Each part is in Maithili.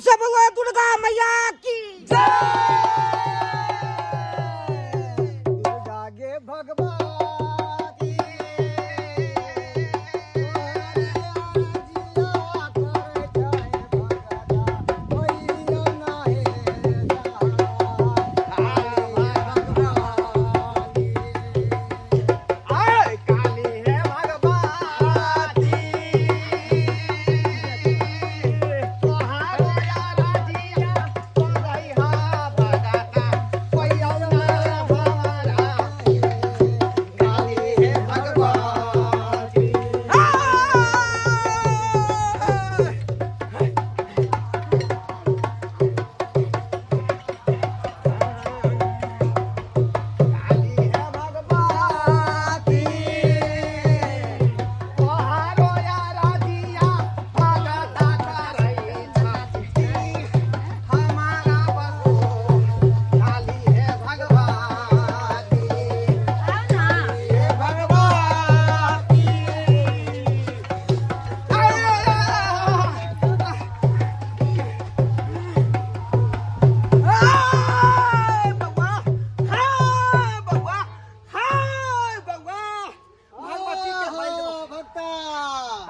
सब दुर्गा मैया की दुर्गा गे भगवती आय काली हे भगवती तोहारो या राजिया तोरई हा भगता कोई औना हमारा काली हे भगवती। काली हे भगवती तोहारो या राजिया भगता करई छाती हमारा बसो काली हे भगवती हे भगवती। हाय बउआ, हाय बउआ, हाय बउआ। भगवती के बैल देबो। भक्ता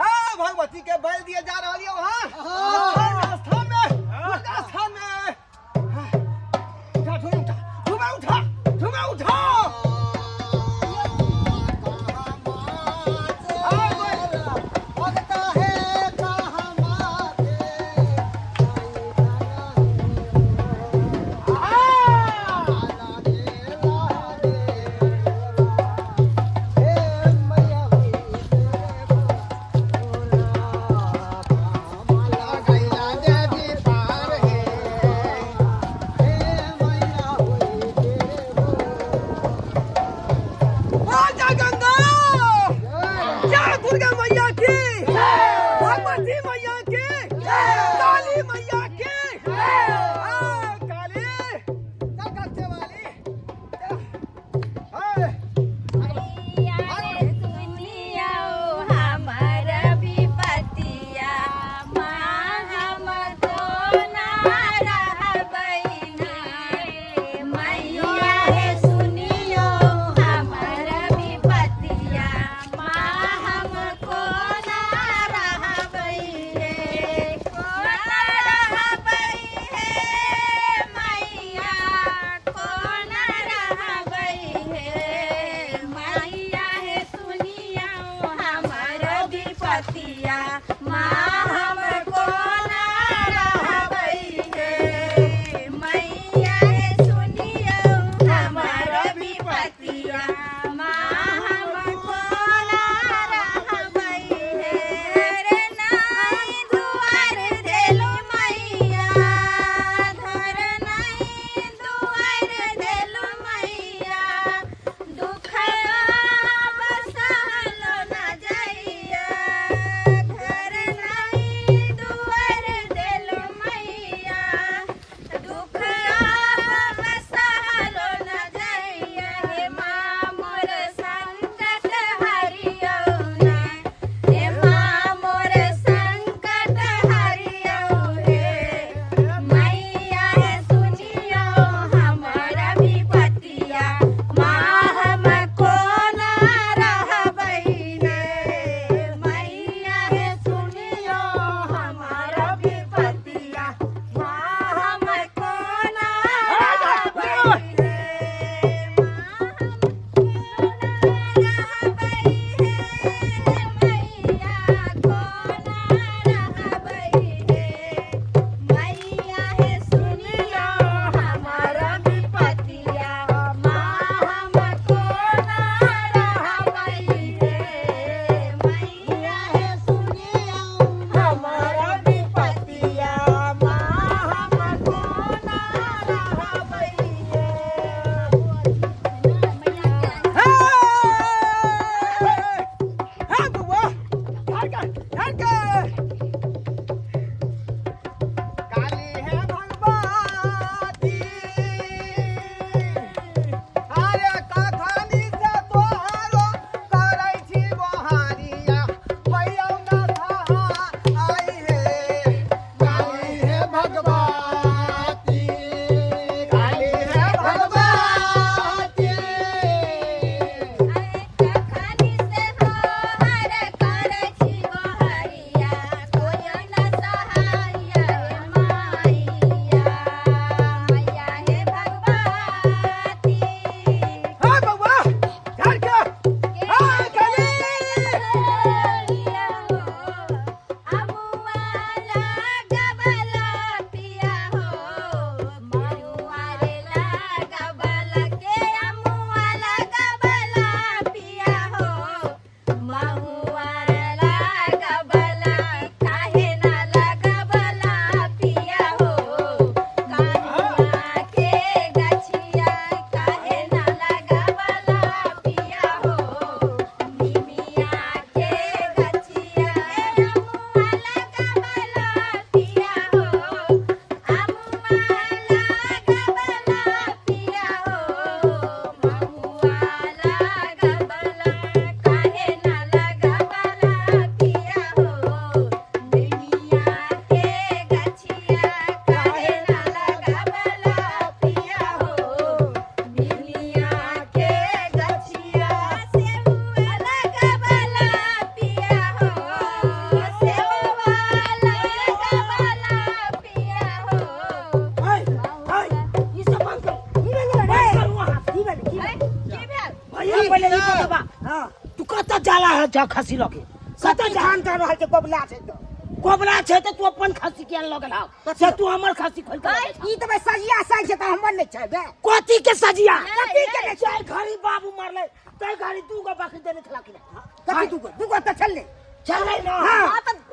हाँ, भगवती के बैल दिए जा रहल यौ, हाँ। हाँ। स्थान में, दुर्गा स्थान में। हाँ। उठा, ठुमे उठा, ठुमे उठा, ठुमे उठा। भगता है कहाँ माते हाँ। आ जा गंगा, जय दुर्गा मैया की, भगवती मैया की, काली मैया की। हाँ, काली कलकत्ते वाली। हाँ। सुनियो हमर विपतिया माँ हम कोना रहबै मैया हे सुनियो हमर विपतिया माँ हम कोना रहबै रे कोना रहबै। छह खस्सी लऽ के? कतऽ जान कर रहल छै, कोबला छै तऽ। कोबला छै तऽ तू अपन खस्सी किया लऽ गेलह? से तू हमर खस्सी खोलि के लऽ गेल छह। ई तऽ बे सजिया सही छै तऽ हमर नहि छै बे। कथी के सजिया? कथी के नहि छै? जाहि घड़ी बाबू मरलै ताहि घड़ी दू गो बकरी देने छला कि नहि? कथी दूगो? दूगो तऽ छलै। छलै ने। हाँ।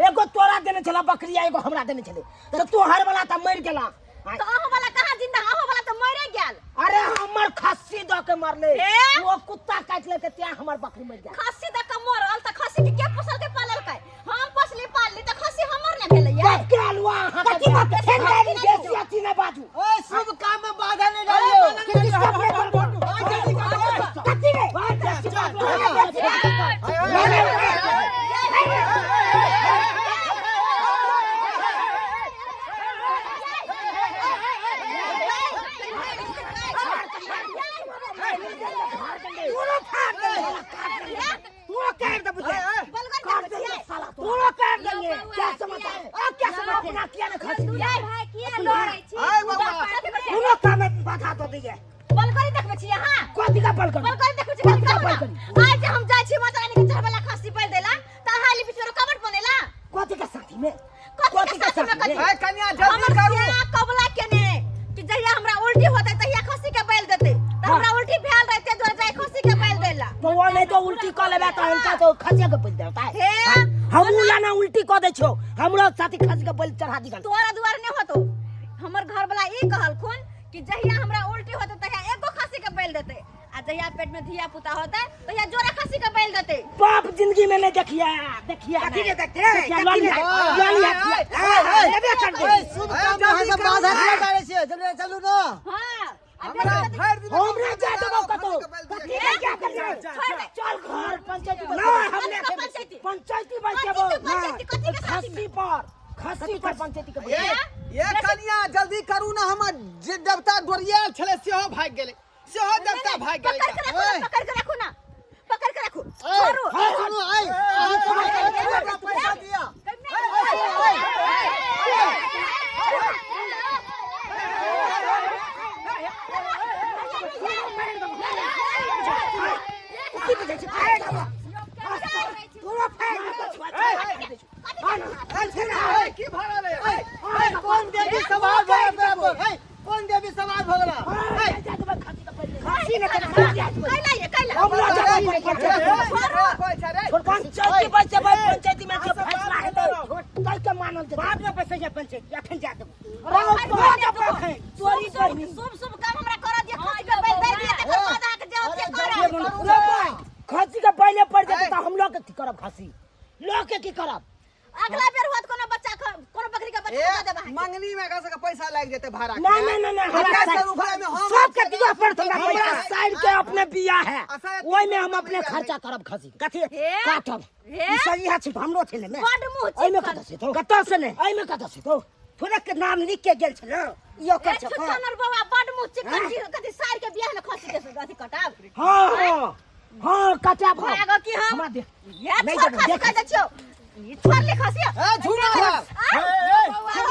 एगो तोरा देने छला बकरी आ एगो हमरा देने छलै, तऽ तोहर वाला तऽ मरि गेला। तऽ अहाँ वाला कहाँ जिंदा? अहाँ वाला तऽ मरे गेल। अरे हमर खस्सी दऽ के मरलै। हे? ओ कुत्ता काटि लेलकै तें हमर बकरी मरि गेल। खस्सी दऽ के मरल तऽ खस्सी के के पोसल के पाललकै? हम पोसली पालली तऽ खस्सी हमर ने भेलै ये। बाप के अलुआ अहाँ कथी बात के फेर गाली? बेसी अथी नहि बाजू। ओए, शुभ काम में बाधा नहीं डालियो। कथी रे? बेसी बाजू। तोरो फाड़ देंगे, तोरो काट दे बुझे। काट देंगे साला, तोरो काट देंगे। क्या समझता है? आ क्या समझते? अपना किया ने खस्सी? भाई, किया लड़ै छी? आय बाबा। कोनो काम में बाधा दऽ दैये। बलगरी देखबै छी अहाँ? कथी का बल कर? बलगरी देखबै छी? कथी का कहू बल ना। करी? आइ जे हम जाइ छी माता रानी के चढ़बैला खस्सी बलि दैला तऽ अहाँ एली बीच में रुकावट बनेला। कथी के साथी में? कथी के साथी में? कथी? ए कन्या, जल्दी हमर करू। सिया कबला केने कि जहिया हमरा उल्टी होतै तहिया खस्सी के बलि देतै, तऽ हमरा उल्टी भेल रहै ताहि दुआरे जाइ खस्सी के बलि दैला। तो वो नहीं तो उल्टी कऽ लेबै तऽ हिनका तो खसिया के बलि देता है। हे। हमहूँ ला ना उल्टी कऽ दै छियौ, हमरो साथी खसी के बलि चढ़ा दिगन। तोरा दुआरे नहि होतो। हमर घर वाला ई कहलखुन कि जहिया हमरा उल्टी होतै तहिया एगो खस्सी के बलि देतै आ जहिया पेट में धिया पुता होतै तहिया जोड़ा खस्सी के बलि देतै। बाप जिंदगी में नहीं देखिया, देखिया। कथी के देखते? देखिया, कथी ललिया, के? ललिया। लेबे करबै। ओए, शुभ काम में अहाँ सब बाधा किया डालै छियै? जल्दी चलू ना। हाँ, आ हमरा बेटी फाड़ दिना। हमरा जा देबौ कतौ? कथी के क्या करना? छोड़ दे। चल घर, पंचायती। ना, हम कथी के पंचायती? पंचायती बैठेबो। कथी के पंचायती? कथी के साथी में? खस्सी पर, खस्सी पर पंचायती के ये बैठेबो। ये कन्या, जल्दी करू ना। हमर जे देवता डोरियाल छलै सेहो भागि गेलै, सेहो देवता भागि गेलै। पकड़ के राखू ना, पकड़ के राखू ना, पकड़ के राखू। छोड़ू। सुनू, आइ अहाँ सब हमरा पैसा दिया। की बुझै छी? फाड़ देबो। तोरो फाड़ देबो। ए, की भऽ रहल है? ए, कोन देवी सवार भऽ गेल? ए, कोन देवी सवार भऽ गेल? खस्सी ने केना? कैला ये कैला? हमरा जा देबौ पंचायती बैठेबै। पंचायती में जे फैसला हेतै तै के मानल जेतै। बाद में पैसा जा पंचायती, अखन जा देबो। तोरी बहिन। शुभ शुभ काम हमरा करऽ दिअ। खस्सी के बलि दै दिअ, तकर बाद अहाँके जे होत से करब। खस्सी के पहिले पड़ जेतै तऽ हम लऽ के की करब? खस्सी लऽ के की करब? अगला बेर होत कोनो बच्चा कोनो बकरी के बच्चा दऽ देब अहाँके। मंगनी में एकरा सबके पैसा लागि जेतै भाड़ा के। ना ना ना ना, हमरा हमरा साइड सब उखाड़े में हम सबके दिअ पड़त हमरा हमरा पैसा। साइड के अपने बिया है, आ साढ़े ओहिमे हम अपने खर्चा करब खस्सी के। कथी? हे। काटब। हे। ई सही है छै, हमरो छै ने। बड मुँह एहिमे चिपकल। कतऽ से तो? कतऽ से ने? एहिमे कतऽ से तो? थोड़े के नाम लिख के गेल छल ई ओकर ए छै। छुछानर बौआ, बड मुँह चिपकल छी। कथी सार के बियाह में खस्सी के अथी कटाब? हाँ हाँ हाँ, काटब हम। भागो की हम? हमरा दे। ये नहीं छोड़ देबो, खस्सी देख। कह दै छियौ। ई छोड़ ले खस्सी। ए, झूठा। आ, बौआ, हे।